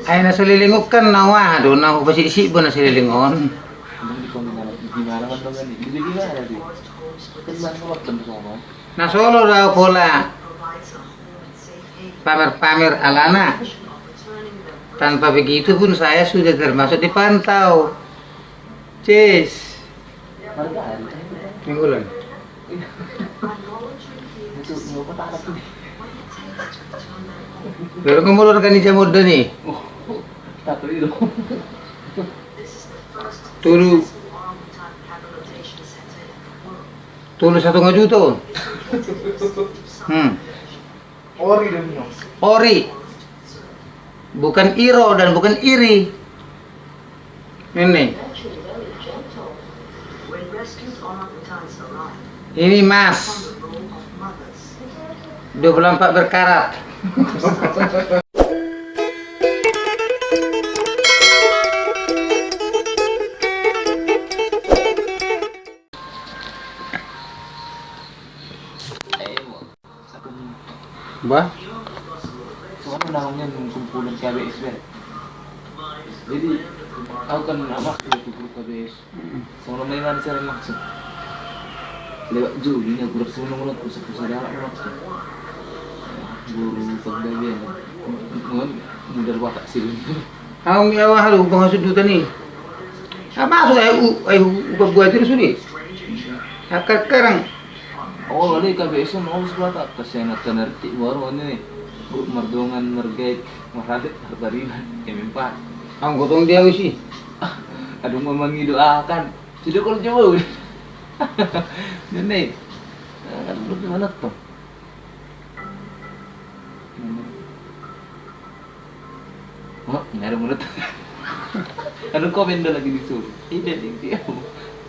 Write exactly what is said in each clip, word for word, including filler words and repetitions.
Ai na saleleng on kan na aha do, na hupasiksik bo na saleleng on. Na solo do au pola pamer-pamer alana. Tanpa begitu pun saya sudah termasuk dipantau. Ces. Minggulan. Baru ngomong organisasi muda nih. Tolu. Tolu satonga juta on. Hmm. Ori do nio. Ori. Bukan iro dan bukan iri. Ini. Ini mas. Dua puluh empat berkarat. Bah? Soalnya namanya kumpulan K B S be. Jadi, au kan amak tu kumpulan K B S. Soalnya memang saya langsung lewat juli na guru sono na pusat-pusat dalam langsung. Guru pembagian. Ngon mudar watak sih. Au nggak wah lu pengasut duta nih. Apa masuk ayo u ayo u buat itu sudah. Akar sekarang. Oh, lali K B S mau sebelah tak kasihan akan ngerti baru ini. Bu mardongan mergek merhadet hartariban M empat. Anggotong dia usi. Aduh, memang ngido akan. Sudah kalau jauh. Ini. Kan lu gimana tuh? Oh, nggak ada menurut. Anu komen do lagi disuruh. Ida di dia.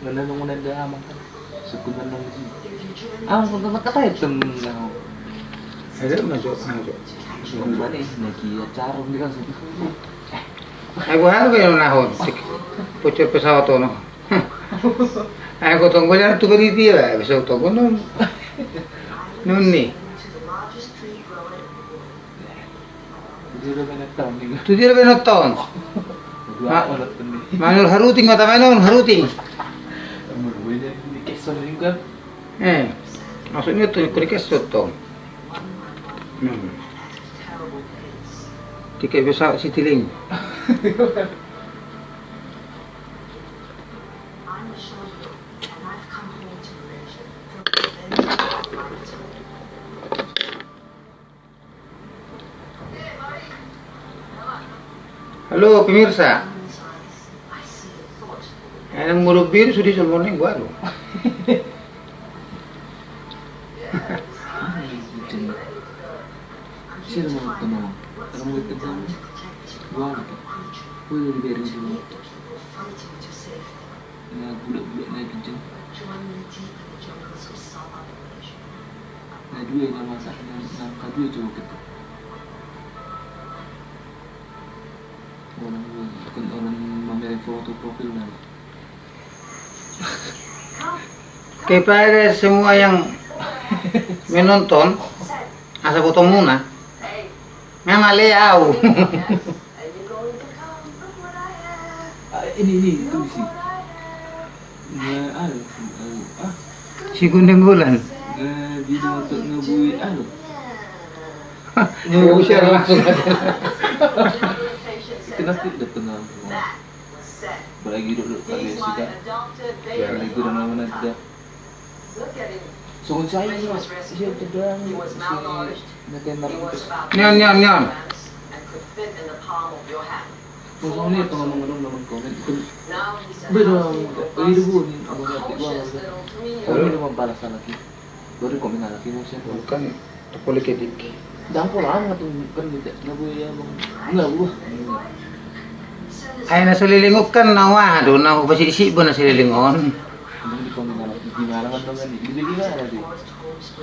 Mana nunggu nanda amang kan. Suku nanda di sini. Ah, untuk kata itu menang. Ada masuk masuk. Mana lagi acara di kan. Aku harus kayak nahon. Bocor pesawat ono. Aku tunggu jangan tuh berhenti lah. Bisa tunggu nun. Nun nih. Tu dia lebih nonton. Manul haruting mata manul haruting. Eh, maksudnya tu kau dikasih tong. Tiket pesawat Citilink. Halo pemirsa. Yang mau lebih sudah semuanya gua lo. Sino mo tano? Tano mo tano? Gua lo. Gua lo di beri sini. Na bulak-bulak na ginjang. Na dua na masa na angka dua coba kita. Orang dua kan orang mamereng foto profil na. Kepada semua yang menonton, asa foto muna. Memang le au. Ah, ini ini itu sih. Nah, anu, anu, ah. Si Gundeng Gulan. Nah, di motor ngebui anu. Ngebui siaran langsung. Kenapa tidak kenal? Apalagi duduk kali sudah. Apalagi udah nama nanti dah. Songon sai, sia tedang, sia na tenar. Nian, nian, nian. Songon i tong ngomong dong dalam komen. Beda, beda bu ni abang ngerti gua. Komen lu membalas lagi. Baru komen lagi mau siapa? Bukan. Politik. Dang pola amat kan tidak boleh ya bang. Enggak gua. Ai na saleleng on kan na aha do, na hupasiksik bo na saleleng on. Di mana mana kan di mana mana di.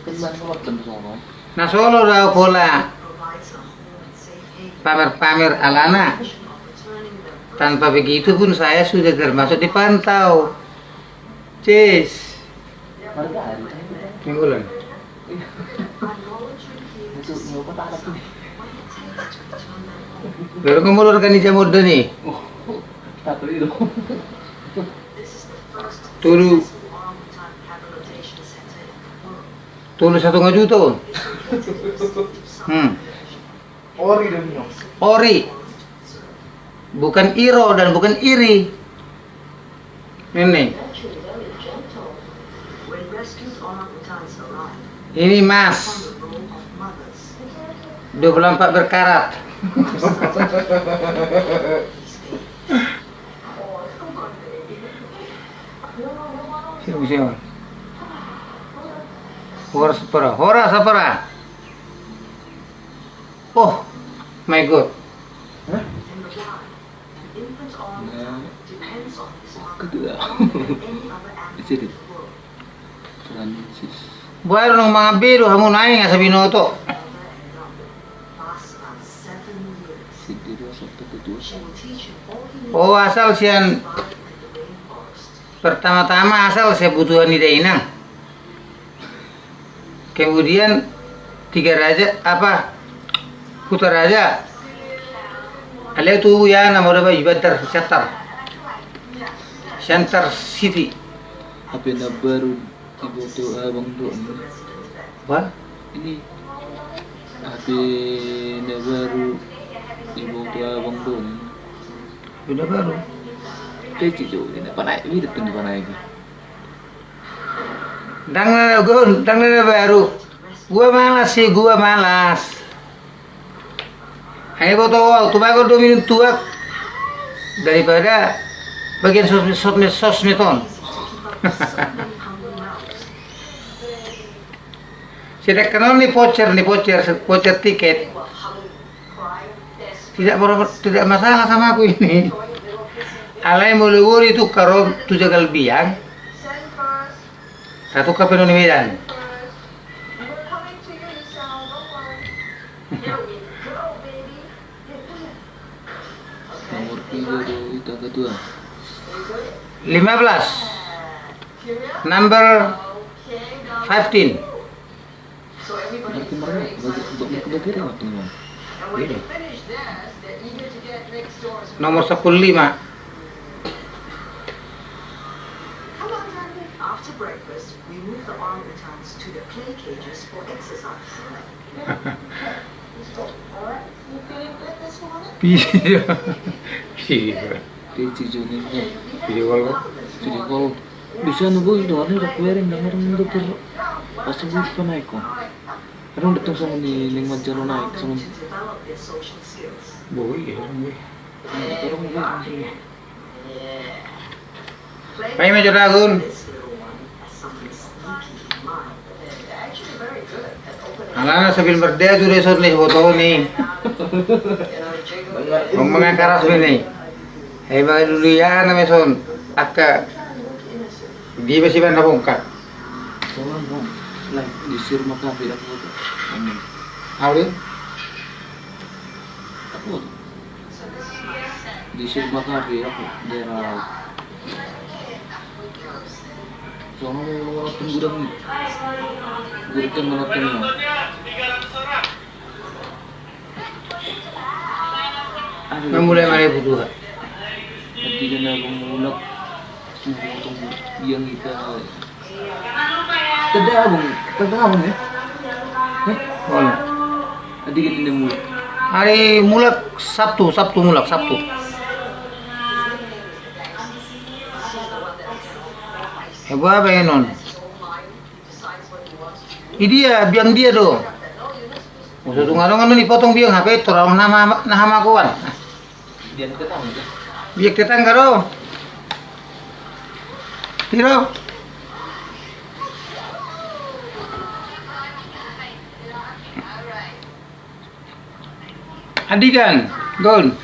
Kan mana mana kan sama. Na solo do au pola pamer-pamer alana. Tanpa begitu pun saya sudah termasuk dipantau. Ces. Minggulan. Itu nyoba tak ada tuh. Baru kamu lurkan ni jamur dani. Tolu. Tolu satonga juta on. Hmm. Ori do nio. Ori. Bukan iro dan bukan iri. Ini. Ini emas. Dua puluh empat berkarat. Siap, siap. Horas sapara. Horas sapara. Oh my God. Hah? Nah, kedua. Di sini. Francis. Baru nang mangan be do hamu nai nga sabinoto. Sini dua satu kedua. Oh, asal sian pertama-tama asal sian butuhan ni dainang. Kemudian Tiga Raja apa? Kutaraja. Alai tu ya nama udah bagi bantar center. Center City. H P na baru diboto abang do ini. Apa? Ini H P na baru diboto abang do ini. H P na baru. Kecil jo ini panai, ini datang panai. Ndang na, gua, ndang na baru. Gua malas sih, gua malas. Hanya gua tahu waktu bakal dua minum tuak daripada bagian sosmed, sosmed, sosmed on. Sedangkan on ni voucher, ni voucher, voucher tiket. Tidak ber-, tidak masalah sama aku ini. Alai molo boi ditukar on tu jagal biang, tatukar pe on di Medan. Nomor tiga do ita ketua. Lima belas. Number fifteen. Berarti mereka bagi, bagi, bagi dia waktu ini, Bang. Iya. Nomor sepuluh lima. Iya. Iya. Video call, kan? Video call. Bisa nunggu itu, ada udah kuering, dengar nunggu ter-, pasti gue pernah ikut. Ada udah tunggu sama di lingkungan jalan naik, sama. Boy, ya, orang gue. Nah, orang gue, orang gue. Paima jo da, Gun. Alana sambil mardea tu dison ni foto ni. Ngomong karas be ni. Hei, bang dulu ya, nama son. Akka. Di basi banda bongkar. Soalnya, Bang, nah, di Sirma Cafe dah foto. Amin. Amin. Aku. Di Sirma Cafe, aku daerah sono, lewat gudang ni. Gudang kan lewat ni. Memulai mana itu dua? Nanti kena pemulak. Yang kita Tadabung, tadabung ya? Hah? Mana? Tadi kan ini mulak. Hari mulak Sabtu, Sabtu mulak, Sabtu. Eh, buat apa ya, non? Idia, biang dia do. Musuh tu ngadong anu ni potong biang H P, torang nama, nama kawan. Biang tetangga. Biang tetangga do. Tiro. Adigan, Gon.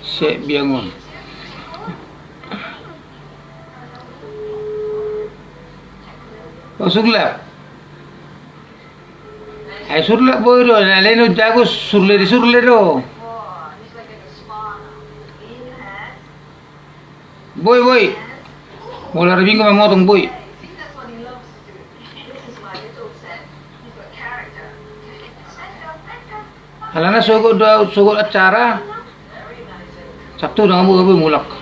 Sek biang on. Oh, sugla. Ai surle boi do, na leno jago surle di surle do. Boi, boi. Molo hari Minggu memotong, boi. Alana sogot do au, sogot acara. Sabtu nang hamu gabe mulak.